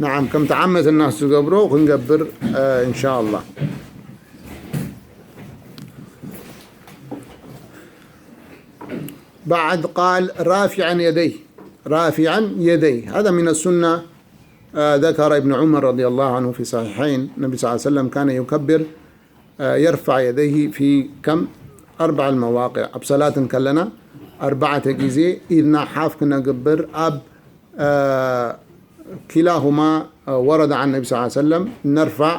نعم، ከም ተዓመተ ናስ ዝገብሮ ክንገብር፣ إن شاء الله. بعد قال: رافعا يديه، رافعا يديه. هذا من السنة. آه، ذكر ابن عمر رضي الله عنه في صحيحين، النبي صلى الله عليه وسلم كان يكبر، آه، يرفع يديه في كم؟ أربع المواقع. ኣብ ሰላት እንከለና ኣርባዕተ ግዜ ኢድና ሓፍ ክነግብር ኣብ، آه، كلاهما، آه، ورد عن النبي صلى الله عليه وسلم نرفع،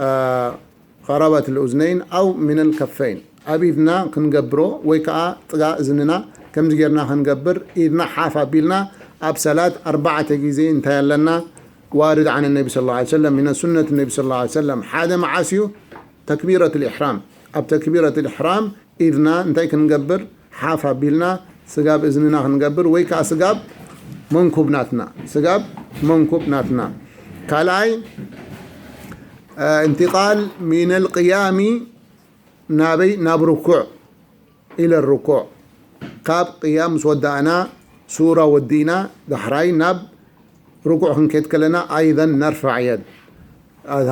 آه، قرابة الأذنين أو من الكفين. ኣብ ኢድና ክንገብሮ ወይ ከዓ ጥጋ እዝንና ከምዚ ጌርና ክንገብር ኢድና ሓፍ ኣቢልና ኣብ ሰላት ኣርባዕተ ግዜ እንታይ ኣለና؟ وارد عن النبي صلى الله عليه وسلم، من سنة النبي صلى الله عليه وسلم። ሓደ መዓስ እዩ? تكبيرة الإحرام። ኣብ تكبيرة الإحرام ኢድና እንታይ ክንገብር? ሓፍ ኣቢልና ስጋብ እዝንና ክንገብር ወይ ከዓ ስጋብ መንኩብ ናትና፣ ስጋብ መንኩብ ናትና። ካልኣይ، آه، انتقال من القيام ናበይ? ናብ ርኩዕ، إلى الركوع። ካብ ቅያም ምስ ወዳእና ሱራ ወዲእና ዳሕራይ ናብ ርኩዕ ክንከይድ ከለና أيضا نرفع يد.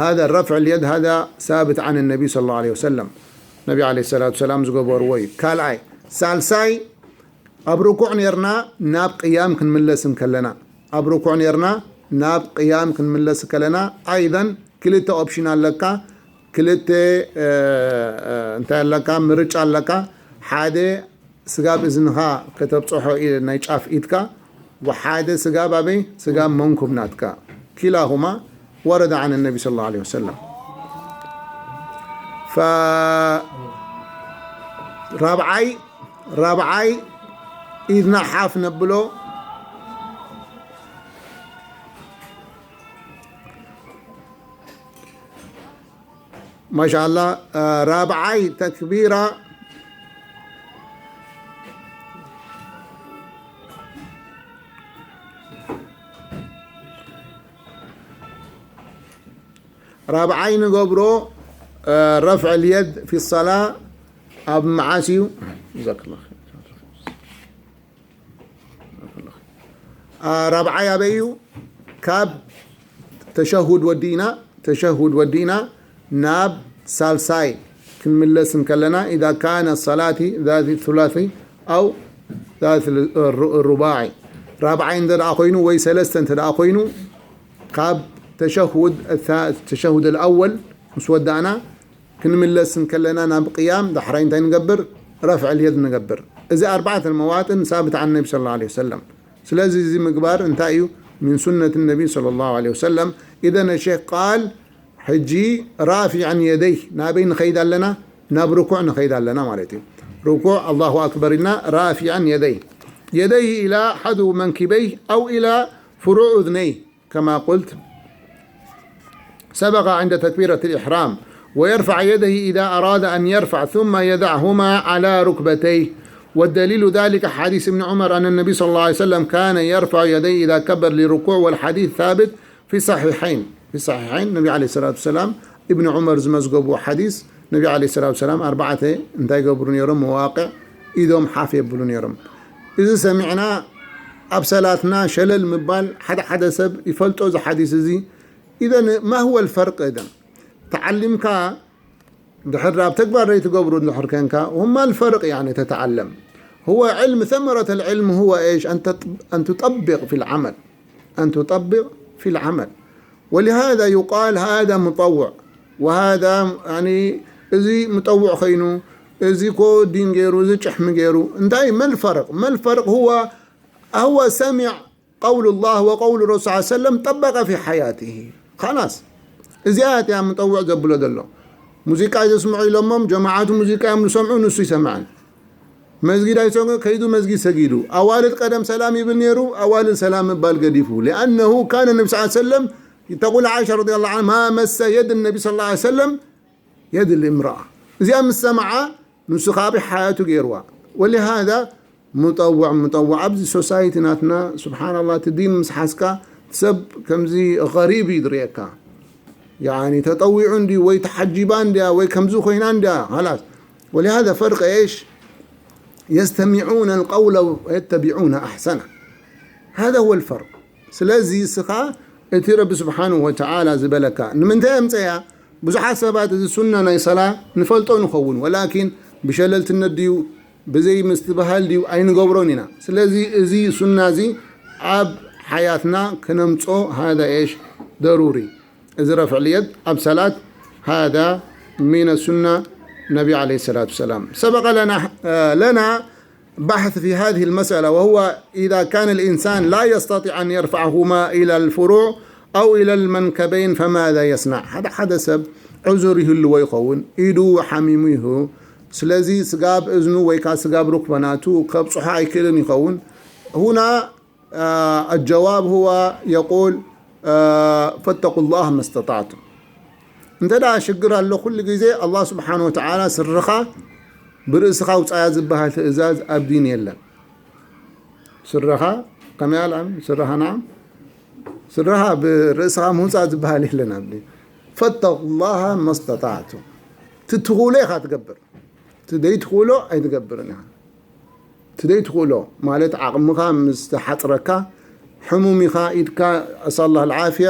هذا الرفع اليد هذا ثابت عن النبي صلى الله عليه وسلم. ነቢ عليه الصلاة والسلام ዝገበርዎ እዩ። ካልኣይ። ሳልሳይ፣ ኣብ ርኩዕ ኔርና ናብ ቅያም ክንምለስ እንከለና፣ ኣብ ርኩዕ ኔርና ናብ ቅያም ክንምለስ ከለና أيضا ክልተ ኦፕሽን ኣለካ። ክልተ፣ እ፣ እ፣ እንታይ ኣለካ? ምርጫ ኣለካ። ሓደ ስጋብ እዝንኻ ከተብጽሖ ኢ-፣ ናይ ጫፍ ኢድካ፣ ወሓደ ስጋብ ኣበይ? ስጋብ መንኩብ ናትካ። كلاهما ورد عن النبي صلى الله عليه وسلم. ف-، ራብዓይ፣ ራብዓይ ኢድና ሓፍ ነብሎ። ما شاء الله، آه، ራብዓይ ተክቢራ። ራብዓይ ንገብሮ، آه، رفع اليد في الصلاة ኣብ መዓስ እዩ؟ جزاك الله خير. አ፣ ራብዓይ ኣበይ እዩ? ካብ ተሸሁድ ወዲእና፣ ተሸሁድ ወዲእና ናብ ሳልሳይ ክንምለስ እንከለና، إذا كان الصلاة ذات الثلاثي أو ذات الر-، الرباعي። ራብዓይ እንተ ደኣ ኮይኑ ወይ ሰለስተ እንተ ደኣ ኮይኑ፣ ካብ ተሸሁድ الث-، التشهد الأول ምስ ወዳእና፣ ክንምለስ እንከለና ናብ ቅያም ዳሕራይ እንታይ ንገብር? رفع اليد ንገብር። እዚ ኣርባዕተ መዋጥን ثابت عن النبي صلى الله عليه وسلم። ስለዚ እዚ ምግባር እንታይ እዩ? من سنة النبي صلى الله عليه وسلم. إذن الشيخ قال، ሕጂ رافعا يديه ናበይ ንኸይድ ኣለና? ናብ ርኩዕ ንኸይድ ኣለና ማለት እዩ። ርኩዕ الله أكبر ኢልና رافعا يديه. يديه إلى حذو منكبيه أو إلى فروع أذنيه. كما قلت سبق عند تكبيرة الإحرام، ويرفع يديه إذا أراد أن يرفع، ثم يضعهما على ركبتيه، والدليل ذلك حديث ابن عمر أن النبي صلى الله عليه وسلم كان يرفع يديه إذا كبر للركوع، والحديث ثابت في الصحيحين، في الصحيحين، ነቢ عليه الصلاة والسلام ابن عمر ዝመዝገቡ حديث ነቢ عليه الصلاة والسلام ኣርባዕተ እንታይ ይገብሩ ነይሮም? መዋቅዕ ኢዶም ሓፍ የብሉ ነይሮም። እዚ ሰሚዕና ኣብ ሰላትና ሸለል ምባል ሓደ ሓደ ሰብ ይፈልጦ እዚ ሓዲስ እዚ። إذن ما هو الفرق إذن؟ ተዓሊምካ ድሕር ኣብ ተግባር ዘይትገብሩ እንድሕር ከንካ، وما الفرق يعني تتعلم؟ هو علم، ثمرة العلم هو إيش؟ أن تط-، أن تطبق في العمل. أن تطبق في العمل. ولهذا يقال هذا مطوع، وهذا يعني እዚ مطوع ኸይኑ፣ እዚ ኮ ዲን ገይሩ፣ እዚ ጭሕሚ ገይሩ። እንታይ ما الفرق؟ ما الفرق؟ هو، هو سمع قول الله وقول الرسول صلى الله عليه وسلم، طبق في حياته. خلاص. እዚኣ እያ مطوع ዘብሎ ዘሎ። ሙዚቃ ዘስምዑ ኢሎሞም፣ ጀማዓቱ ሙዚቃ እዮም ዝሰምዑ፣ ንሱ ይሰምዐን። መስጊድ ኣይሰግድን፣ ከይዱ መስጊድ ሰጊዱ። ኣዋልድ ቀደም ሰላም ይብል ነይሩ፣ ኣዋልድ ሰላም ምባል ገዲፉ። لأنه كان النبي صلى الله عليه وسلم، تقول عائشة رضي الله عنها، ما مس يد النبي صلى الله عليه وسلم يد الامرأة. እዚኣ ምስ ሰምዓ ንሱ ካብ ሓያቱ ገይርዋ። ولهذا مطوع، مطوع ኣብዚ ሶሳይቲ ናትና، سبحان الله، እቲ ዲን ምስ ሓዝካ ሰብ ከምዚ غريب እዩ ዝርእየካ። يعني ተጠዊዑ እንድዩ ወይ ተሓጂባ እንድያ ወይ ከምዚ ኮይና እንድያ፣ خلاص. ولهذا فرق إيش؟ يستمعون القول ويتبعون أحسنه. هذا هو الفرق. ስለዚ እስኻ እቲ ረቢ ስብሓንሁ ወተዓላ ዝበለካ። ንምንታይ ኣምፀያ? ብዙሓት ሰባት እዚ ሱና ናይ ሰላ ንፈልጦ ንኸውን፣ ወላኪን ብሸለልትነት ድዩ ብዘይ ምስትብሃል ድዩ ኣይንገብሮን ኢና። ስለዚ እዚ ሱና እዚ ኣብ ሓያትና ክነምጾ ሃዳ ኤሽ ደሩሪ። እዚ ረፍዕ ልየድ ኣብ ሰላት ሃዳ ሚነ ሱና ነቢ ዓለይሂ ሰላቱ ወሰላም። ሰበቀ ለና ለና بحث في هذه المسألة، وهو إذا كان الإنسان لا يستطيع أن يرفعهما إلى الفروع أو إلى المنكبين فماذا يصنع؟ ሓደ ሓደ ሰብ ዕዙር ይህልዎ ይኸውን፣ ኢዱ ሓሚሙ ይሁ። ስለዚ ስጋብ እዝኑ ወይ ከዓ ስጋብ ሩክበናቱ ከብፅሖ ኣይክእልን ይኸውን። هنا آه، الجواب هو يقول آه، فاتقوا الله ما استطعتم። እንተ ደኣ ሽግር ኣሎ ኩሉ ግዜ ኣላህ ስብሓን ወተዓላ ስርኻ ብርእስኻ ውፃያ ዝበሃል ትእዛዝ ኣብ ዲን የለን። ስረኻ ከመይ ኣልዓም ስረኻ ናዓም ስረኻ ብርእስኻ ምውፃእ ዝበሃል የለን ኣብ ዲን። ፈተቁ ላሃ መስተጣዕቱ። ትትኽእሎ ኢኻ ትገብር። ትደይ ትኽእሎ ኣይትገብርን ኢኻ። ትደይ ትኽእሎ ማለት ዓቕምኻ ምስ ተሓፅረካ ሕሙም ኢኻ ኢድካ ኣሳላህ ልዓፍያ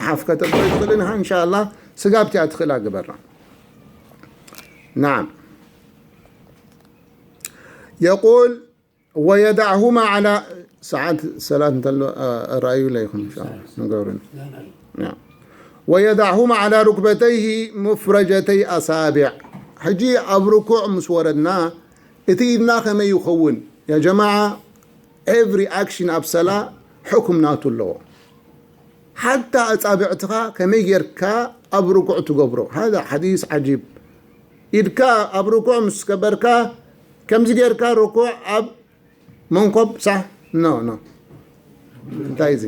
ሓፍ ከተብሎ ይትኽእልን ኢኻ። እንሻላ ስጋብቲያ ትኽእላ ግበራ። ናዓም የቁል ويدعهما على ساعات ሰላት እንተሎ ረኣዩ ለይኹም ንገሩን ويدعهما على ركبتيه مفرجتي أصابع ሕጂ ኣብ ርኩዕ ምስ ወረድና እቲ ኢድና ከመይ ይኸውን يا جماعة every action ኣብ ሰላ ሕኩም ናቱ ኣለዎ ሓታ ኣጻብዕትኻ ከመይ ጌርካ ኣብ ርኩዕ ትገብሮ هذا حديث عجيب ኢድካ ኣብ ርኩዕ ምስ ገበርካ ከምዚ ጌርካ ርኩዕ ኣብ መንኮብ ሳሕ ኖ ኖ እንታይ እዚ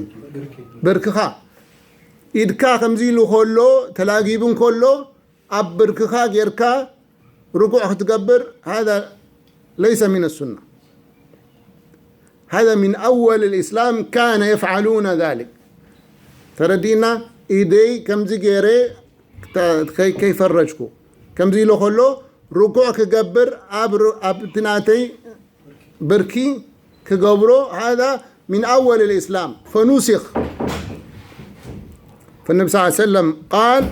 ብርክኻ ኢድካ ከምዚ ኢሉ ከሎ ተላጊቡ እንከሎ ኣብ ብርክኻ ጌርካ ርኩዕ ክትገብር هذا ليس من السنة هذا من أول الإسلام كان يفعلون ذلك ተረዲእና ኢደይ ከምዚ ገይረ ከይፈረጅኩ ከምዚ ኢሎ ከሎ ርኩዕ ክገብር ኣብቲ ናተይ ብርኪ ክገብሮ هذا من أول الإسلام فنسخ فالنبي صلى الله عليه وسلم قال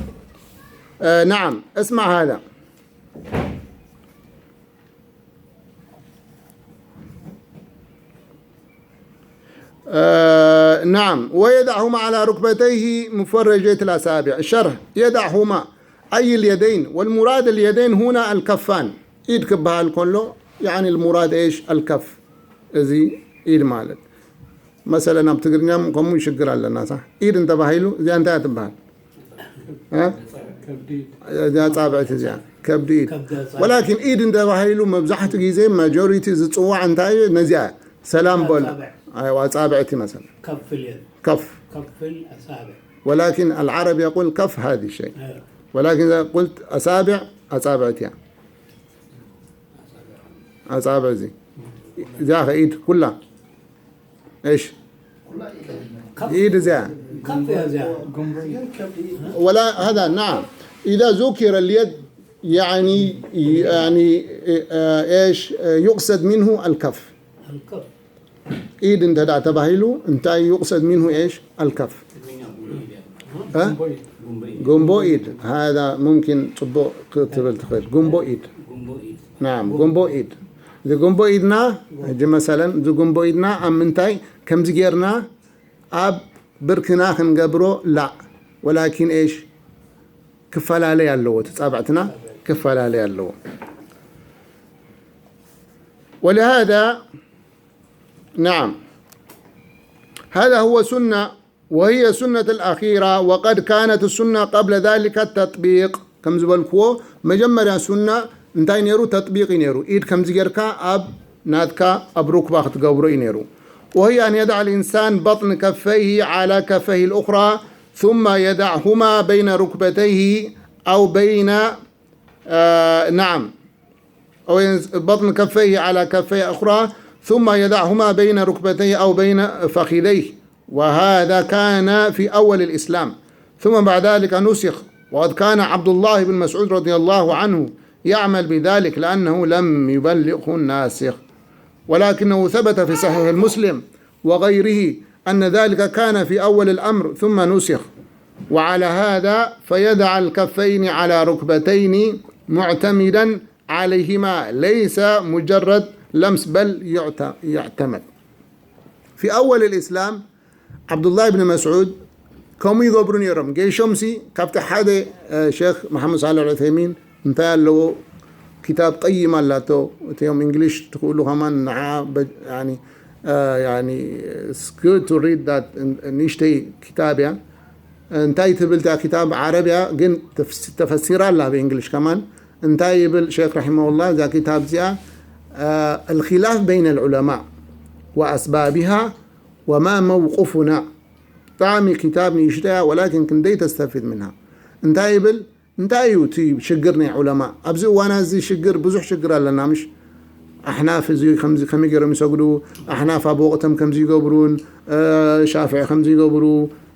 آه نعم اسمع هذا آه نعم ويدعهما على ركبتيه مفرجة الأصابع الشرح يدعهما أي اليدين والمراد اليدين هنا الكفان إيد كبها الكل يعني المراد إيش الكف إذي إيد مالت مثلا أبتقرنيا كمو يشقر لنا صح إيد انت بهايلو زي أنت تبهال እዚኣ ጻብዕቲ እዚኣ ከብዲ ኢድ ወላኪን ኢድ እንተባሂሉ መብዛሕትኡ ግዜ ማጆሪቲ ዝፅዋዕ እንታይ እዩ ነዚኣ ሰላም በል ኣይዋ ጻብዕቲ መሰለ ከፍ ወላኪን العرب يقول كف هذه شيء ولكن إذا قلت أصابع أصابع تيا أصابع زي زي أخي إيد كلها إيش إيد زي ولا هذا نعم إذا ذكر اليد يعني يعني آه، إيش آه، يقصد منه الكف الكف إيد أنت دعت بهيلو أنت يقصد منه إيش الكف ها؟ قنبو إيد هذا ممكن تبو كتبل تخيل قنبو إيد نعم قنبو إيد إذا قنبو إيدنا جي مثلا إذا قنبو إيدنا أم أنت كم زجيرنا أب بركنا خنقبرو لا ولكن إيش ክፈላለይ ኣለዎ ተጻብዕትና ክፈላለይ ኣለዎ ولهذا نعم هذا هو سنة وهي سنة الأخيرة وقد كانت السنة قبل ذلك التطبيق ከም ዝበልክዎ መጀመርያ ሱና እንታይ ነይሩ ተጥቢቅ እዩ ነይሩ ኢድ ከምዚ ጌርካ ኣብ ናትካ ኣብ ሩክባ ክትገብሮ እዩ ነይሩ وهي أن يضع الإنسان بطن كفيه على كفيه الأخرى ثم يضعهما بين ركبتيه أو بين آه نعم أو بطن كفيه على كفيه أخرى ثم يضعهما بين ركبتيه أو بين فخذيه وهذا كان في أول الإسلام ثم بعد ذلك نسخ وقد كان عبد الله بن مسعود رضي الله عنه يعمل بذلك لأنه لم يبلغه الناسخ ولكنه ثبت في صحيح المسلم وغيره أن ذلك كان في أول الأمر ثم نسخ، وعلى هذا فيضع الكفين على ركبتين معتمدا عليهما، ليس مجرد لمس، بل يعت-، يعتمد. في أول الإسلام عبد الله بن مسعود ከምኡ ይገብሩ ነይሮም። ገይሾምሲ ካብቲ ሓደ፣ እ፣ ሼክ መሓመድ ሳልሕ ዑሰይሚን እንታይ ኣለዎ፣ ክታብ ቀይም ኣላቶ። እቲኦም እንግሊሽ ትኽእሉ ከማን ንዓ በ-፣ ያኒ፣ እ፣ ያኒ፣ it's good to read that፣ ን-፣ ንእሽተይ ክታብ እያ። እንታይ ትብል እታ ክታብ? ዓረብ እያ፣ ግን ተፍስ-፣ ተፈሲራ ኣላ ብእንግሊሽ ከማን። እንታይ ይብል ሼክ ረሒመሁላህ እዛ ክታብ እዚኣ? እ፣ الخلاف بين العلماء وأسبابها وما موقفنا. ብጣዕሚ ክታብ ንእሽቶ እያ፣ ወላኪን ክንደይ ተስተፊድ ምንሃ። እንታይ ይብል? እንታይ እዩ እቲ ሽግር ናይ ዑለማ? ኣብዚ እዋና እዚ ሽግር፣ ብዙሕ ሽግር ኣለና፣ ምሽ? ኣሕናፍ እዚ ከምዚ ከመይ ገይሮም ይሰግዱ? ኣሕናፍ ኣብ ወቕቶም ከምዚ ይገብሩን፣ እ፣ ሻፍዒ ከምዚ ይገብሩ፣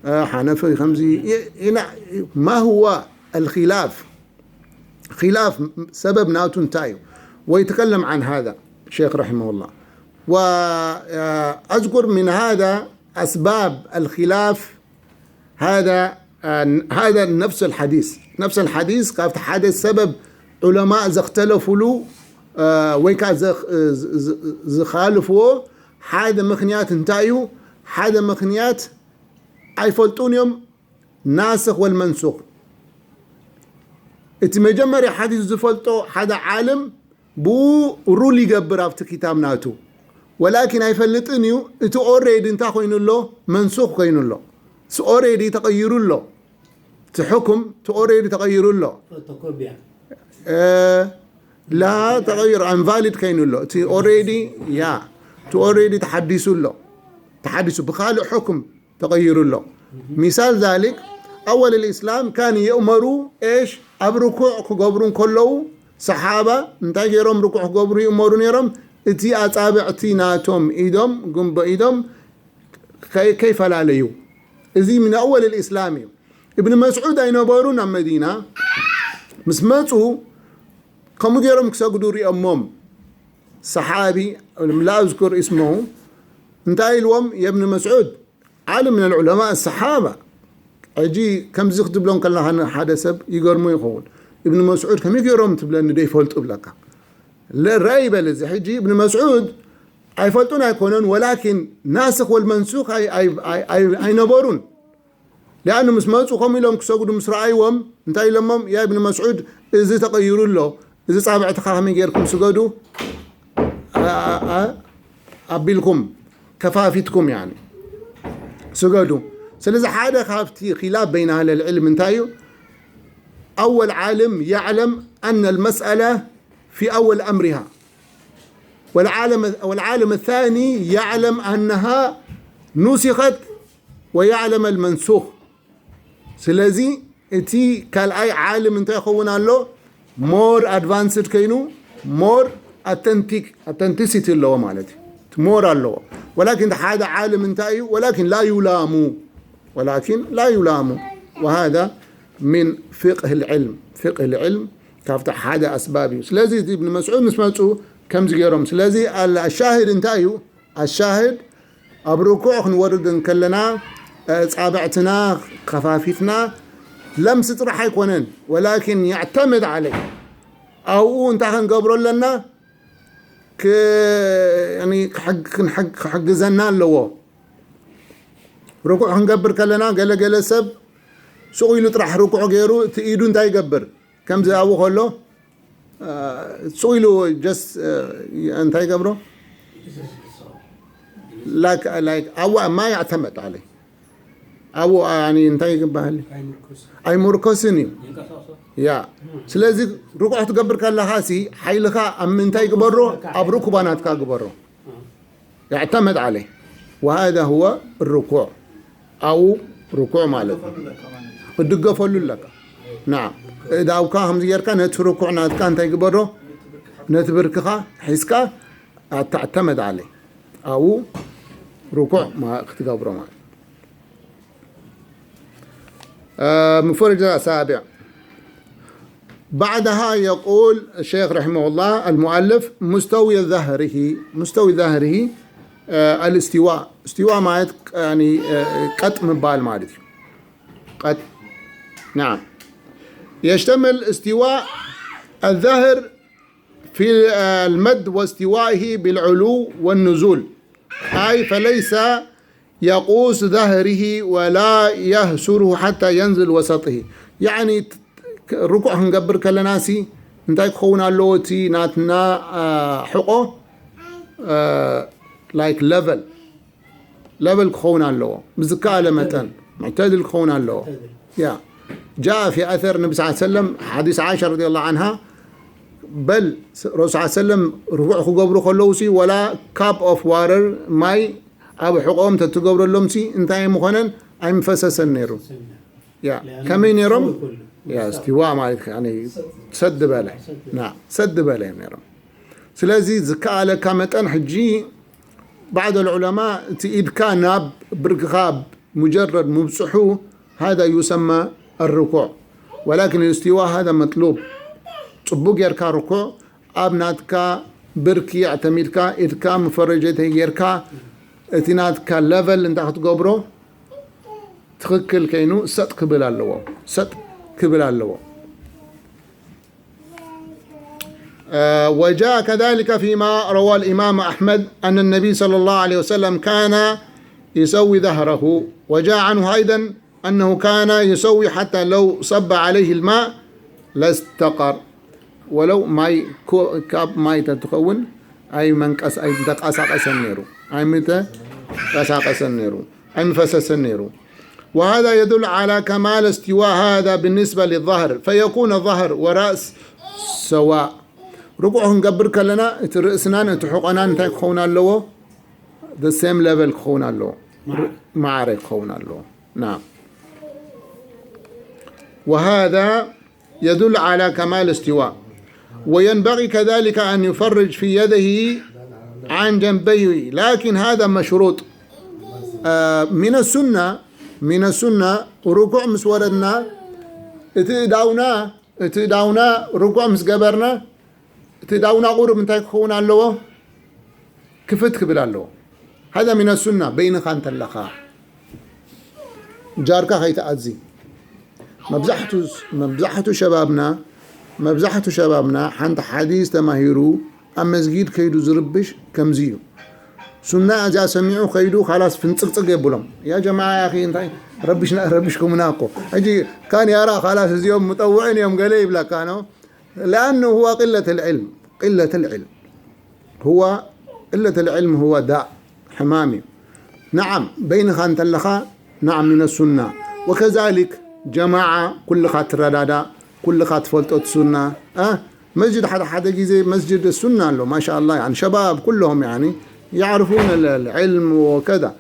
እ፣ ሓነፊ ከምዚ ይ-፣ ይና-፣ ما هو الخلاف؟ خلاف سبب ናቱ እንታይ እዩ? ويتكلم عن هذا شيخ رحمه الله. وأذكر من هذا أسباب الخلاف هذا، آه، هذا نفس الحديث، نفس الحديث ካብቲ ሓደ ሰበብ ዑለማእ ዘኽተለፉሉ፣ እ፣ ወይ ከዓ ዘኽ-፣ ዝ-፣ ዝ-፣ ዝኻልፍዎ ሓደ ምኽንያት እንታይ እዩ? ሓደ ምኽንያት ኣይፈልጡን እዮም፣ ናስኽ ወልመንሱኽ። እቲ መጀመርያ ሓዲስ ዝፈልጦ ሓደ ዓልም ብኡ ሩል ይገብር ኣብቲ ክታብ ናቱ። ወላኪን ኣይፈልጥን እዩ፣ እቲ ኦሬዲ እንታይ ኮይኑ ኣሎ? መንሱኽ ኮይኑ ኣሎ። እቲ ኦሬዲ ተቐይሩ ኣሎ። እቲ ሕኩም እቲ ኦሬዲ ተቐይሩ ኣሎ። ፎቶኮፒያ። እ፣ ላ ተቐይሩ፣ ኢንቫሊድ ኮይኑ ኣሎ። እቲ ኦሬዲ፣ ያ፣ እቲ ኦሬዲ ተሓዲሱ ኣሎ። ተሓዲሱ ብኻልእ ሕኩም ተቐይሩ ኣሎ። ሚሳል ዛሊክ፣ ኣወል ልእስላም ካን የእመሩ ኤሽ፣ ኣብ ርኩዕ ክገብሩ እንከለዉ፣ ሰሓባ እንታይ ገይሮም ርኩዕ ክገብሩ ይእመሩ ነይሮም? እቲ ኣጻብዕቲ ናቶም ኢዶም፣ ግንቦ ኢዶም ከይ-፣ ከይፈላለዩ። እዚ ምን ኣወል ልእስላም እዩ። እብን መስዑድ ኣይነበሩን ኣብ መዲና። ምስ መጹ ከምኡ ገይሮም ክሰግዱ ሪኦሞም። ሰሓቢ፣ ላ ኣዝኩር እስመሁ፣ እንታይ ኢልዎም? የብን መስዑድ፣ ዓልም ምን ዑለማ ሰሓባ። ሕጂ ከምዚ ክትብሎ ከለኻ ንሓደ ሰብ ይገርሞ ይኸውን። እብን መስዑድ ከመይ ገይሮም ትብለኒ ደይፈልጡ ብለካ። ለ-፣ ራይ በል እዚ። ሕጂ እብን መስዑድ ኣይፈልጡን ኣይኮነን፣ ወላኪን ናስኽ ወልመንሱኽ ኣይ-፣ ኣይ-፣ ኣይ-፣ ኣይ-፣ ኣይነበሩን። ሊኣኑ ምስ መጹ ከምኡ ኢሎም ክሰግዱ ምስ ረኣይዎም እንታይ ኢሎሞም? ያ እብን መስዑድ፣ እዚ ተቐይሩ ኣሎ፣ እዚ ጻብዕትኻ ከመይ ጌርኩም ስገዱ? ኣ-፣ ኣ-፣ ኣቢልኩም ከፋፊትኩም፣ ያኒ፣ ስገዱ። ስለዚ ሓደ ካብቲ ኺላፍ በይነ ኣህለል ዕልም እንታይ እዩ? ኣወል ዓልም የዕለም ኣነ ልመስኣላ ፊ ኣወል ኣምሪሃ። والعالم، والعالم الثاني يعلم أنها نسخت ويعلم المنسوخ. ስለዚ እቲ ካልኣይ ዓልም እንታይ ይኸውን ኣሎ? ሞር ኣድቫንስድ ከይኑ ሞር ኣተንቲክ፣ ኣተንቲሲቲ ኣለዎ ማለት እዩ። እቲ ሞር ኣለዎ። ወላኪን እቲ ሓደ ዓልም እንታይ እዩ? ወላኪን ላ ዩላሙ። ወላኪን ላ ዩላሙ። وهذا من فقه العلم. فقه العلم ካብቲ ሓደ ኣስባብ እዩ። ስለዚ እቲ እብን መስዑድ ምስ መጹ ከምዚ ገይሮም። ስለዚ ኣል-፣ ኣሻሂድ እንታይ እዩ? ኣሻሂድ ኣብ ርኩዕ ክንወርድ እንከለና፣ እ፣ ጻብዕትና ከፋፊትና ለምሲ ጥራሕ ኣይኮነን፣ ወላኪን የዕተምድ ዓለይ። ኣብኡ እንታይ ክንገብሮ ኣለና? ክ-፣ ያኒ ክሕግ-፣ ክንሕግ-፣ ክሕግዘና ኣለዎ። ርኩዕ ክንገብር ከለና ገለ ገለ ሰብ ሱቕ ኢሉ ጥራሕ ርኩዕ ገይሩ እቲ ኢዱ እንታይ ይገብር? ከምዚ ኣብኡ ከሎ፣ እ፣ ሱቕ ኢሉ ጀስት፣ እ፣ እንታይ ይገብሮ? ላይክ፣ ላይክ፣ ኣብኡ ማ ያዕተመድ ዓለይ። ኣብኡ፣ ያኒ፣ እንታይ ይግባሃል? ኣይምርኮስን። ኣይምርኮስን እዩ። ይንቀሳቐሶ። ያ። ስለዚ ርኩዕ ክትገብር ከለኻ ሲ፣ ሓይልኻ ኣብ ምንታይ ግበሮ? ኣብ ርኩባናትካ ግበሮ። يعتمد عليه. وهذا هو الركوع. ኣው ርኩዕ ማለት እዩ። ክድገፈሉ ኣለካ። ናዓ። እዳውካ ከምዚ ጌርካ ነቲ ርኩዕ ናትካ እንታይ ግበሮ? ነቲ ብርክኻ ሒዝካ تعتمد عليه. ኣው ርኩዕ ማ-፣ ክትገብሮ ማለት። آه، مفرد السابع. بعدها يقول الشيخ رحمه الله المؤلف: مستوي ظهره، مستوي ظهره، ኣልእስቲዋ፣ እስቲዋ ማለት ቀጥ ምባል ማለት እዩ። ቀጥ ናም የሽተምል እስቲዋ الظهر في المد واستوائه بالعلو والنزول، أي فليس يقوس ظهره ولا يهسره حتى ينزل وسطه. يعني ርኩዕ ክንገብር ከለና ሲ እንታይ ክኸውን ኣለዎ? እቲ ናትና ሕቆ ላይክ ለቨል ለቨል ክኸውን ኣለዎ። ብዝከኣለ መጠን ሙዕተድል ክኸውን ኣለዎ። ያ جاء في أثر النبي صلى الله عليه وسلم، حديث عائشة رضي الله عنها، በል ረሱል ሰለም ርኩዕ ክገብሩ ከለዉ ሲ ወላ ካፕ ኦፍ ዋተር ማይ ኣብ ሕቆም ተትገብረሎም ሲ እንታይ ምኾነን ኣይምፈሰሰን ነይሩ። ያ ከመይ ነይሮም? ያ እስቲዋ ማለት ሰድ በለ ና ሰድ በለ እዮም ነይሮም። ስለዚ ዝከኣለካ መጠን ሕጂ بعض العلماء እቲ ኢድካ ናብ ብርክኻ ሙጀረድ ምብፅሑ هذا يسمى الركوع، ولكن الاستواء هذا مطلوب። ፅቡቅ ጌርካ ርኩዕ ኣብ ናትካ ብርኪ ኣዕተሚድካ ኢድካ መፈረጀተይ ጌርካ እቲ ናትካ ለቨል እንዳ ክትገብሮ ትኽክል ከይኑ ሰጥ ክብል ኣለዎ። ሰጥ ክብል ኣለዎ። وجاء كذلك فيما روى الإمام أحمد أن النبي صلى الله عليه وسلم كان يسوي ظهره، وجاء عنه أيضا أنه كان يسوي حتى لو صب عليه الماء لاستقر. ولو ማይ ካብ ማይ ተትኸውን ኣይመንቀስ ኣይተቃሳቀሰን ነይሩ ኣይምተቃሳቀሰን ነይሩ ኣይምፈሰሰን ነይሩ. وهذا يدل على كمال استواء هذا بالنسبة للظهر، فيكون الظهر والرأس سواء. ርኩዕ ክንገብር ከለና እቲ ርእስናን እቲ ሕቆናን እንታይ ክኸውን ኣለዎ? The same level ክኸውን ኣለዎ። ማዕረ ክኸውን ኣለዎ። نعم. وهذا يدل على كمال استواء. وينبغي كذلك أن يفرج في يديه عن جنبيه، لكن هذا مشروط. من السنة من السنة ركوع ምስ ወረድና እቲ ዳውና እቲ ዳውና ርኩዕ ምስ ገበርና እቲ ዳውና ቁሩብ እንታይ ክኸውን ኣለዎ? ክፍት ክብል ኣለዎ። هذا من السنة በይንኻ እንተለኻ ጃርካ ከይትኣዚ። መብዛሕቱ መብዛሕቱ ሸባብና መብዛሕቱ ሸባብና ሓንቲ ሓዲስ ተማሂሩ ኣብ መስጊድ ከይዱ ዝርብሽ ከምዚ እዩ። ሱና እዚኣ ሰሚዑ ከይዱ ካላስ ፍንፅቅፅቅ የብሎም። ያ ጀማዓ ያኺ እንታይ ረብሽና ረብሽኩምና እኮ። ሕጂ ካን ያራ ካላስ እዚኦም ሙጠውዕን እዮም ገለ ይብለካ ነው። لأنه هو قلة العلم، قلة العلم هو قلة العلم هو داء حمامي. نعم بينها أنت لخا نعم من السنة، وكذلك جماعة كل خات ردادا كل خات فلتوت سنة. أه مسجد حدا حدا جيزي مسجد السنة له ما شاء الله، يعني شباب كلهم يعني يعرفون ال- العلم وكذا.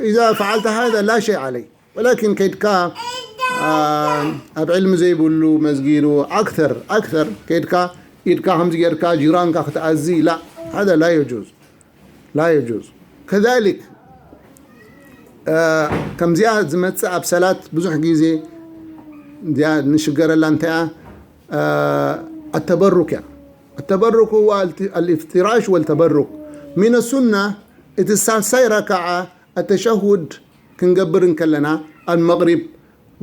إذا فعلت هذا لا شيء عليه. ولكن كيدكا ኣብ ዕልሚ ዘይብሉ መስጊዱ ኣክተር ኣክተር ከይድካ ኢድካ ከምዚ ጌርካ ጅራንካ ክትኣዚ ላ هذا لا يجوز لا يجوز. كذلك ከምዚኣ ዝመፅእ ኣብ ሰላት ብዙሕ ግዜ እዚኣ ንሽገረላ እንታይ እያ? التبرك እያ. التبرك هو الافتراش والتبرك. من السنة እቲ ሳልሳይ ረክዓ التشهد ክንገብር እንከለና المغرب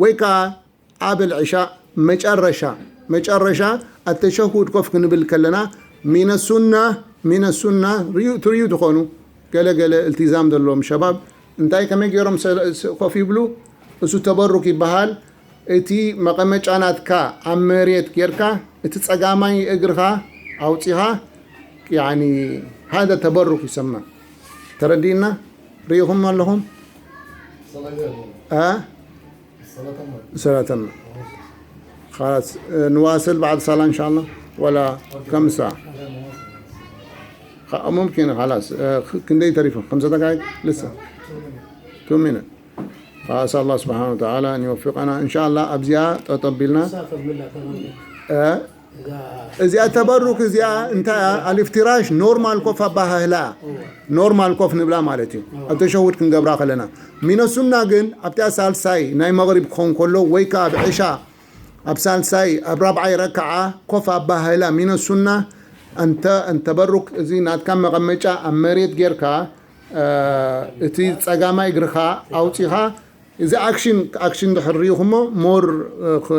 ወይ ከዓ ኣብ العشاء መጨረሻ መጨረሻ التشهد ኮፍ ክንብል ከለና من السنة من السنة ትርእዩ ትኾኑ ገለ ገለ التزام ዘለዎም ሸባብ እንታይ ከመይ ገይሮም ኮፍ ይብሉ? እሱ ተበሩክ ይበሃል። እቲ መቐመጫ ናትካ ኣብ መሬት ጌርካ እቲ ጸጋማይ እግርኻ ኣውጺኻ يعني هذا تبرك يسمى. ተረዲእና ርኢኹም ኣለኹም? እ ሰላተማ خلاص نواصل بعد صلاة إن شاء الله ولا كم ساعة؟ ممكن خلاص ክንደይ ተሪፉ خمسة دقائق لسه. Two minutes. فأسأل الله سبحانه وتعالى أن يوفقنا إن شاء الله. ኣብዚኣ ጠጠብ ኢልና እዚኣ ተበሩክ እዚኣ እንታይ እያ? الإفتراش ኖርማል ኮፍ ኣባሃህላ ኖርማል ኮፍ ንብላ ማለት እዩ። ኣብ ተሸሁድ ክንገብራ ከለና من السنة ግን ኣብቲኣ ሳልሳይ ናይ መቕሪብ ክኸውን ከሎ ወይ ከዓ ኣብ ዕሻ ኣብ ሳልሳይ ኣብ ራብዓይ ረክዓ ኮፍ ኣባሃህላ من السنة። እንተ እንተበሩክ እዚ ናትካ መቐመጫ ኣብ መሬት ጌርካ እቲ ጸጋማይ እግርኻ ኣውጺኻ እዚ ኣክሽን ኣክሽን ድሕር ሪኢኹሞ ሞር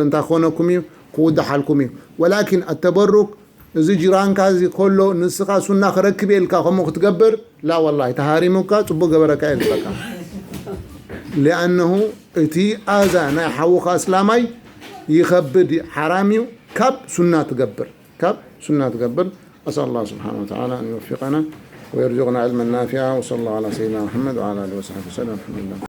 እንታይ ክኾነኩም እዩ ክውድሓልኩም እዩ። ወላኪን ኣተበሩክ እዚ ጅራንካ እዚ ከሎ ንስኻ ሱና ክረክብ የልካ ከምኡ ክትገብር ላ ወላሂ ተሃሪሙካ ጽቡቅ ገበረካ የልበካ። ሊኣነሁ እቲ ኣዛ ናይ ሓውኻ እስላማይ ይኸብድ ሓራም እዩ። ካብ ሱና ትገብር ካብ ሱና ትገብር። أسأل الله سبحانه وتعالى أن يوفقنا ويرزقنا علما نافعا. وصلى الله على سيدنا محمد وعلى آله وصحبه وسلم. الحمد لله.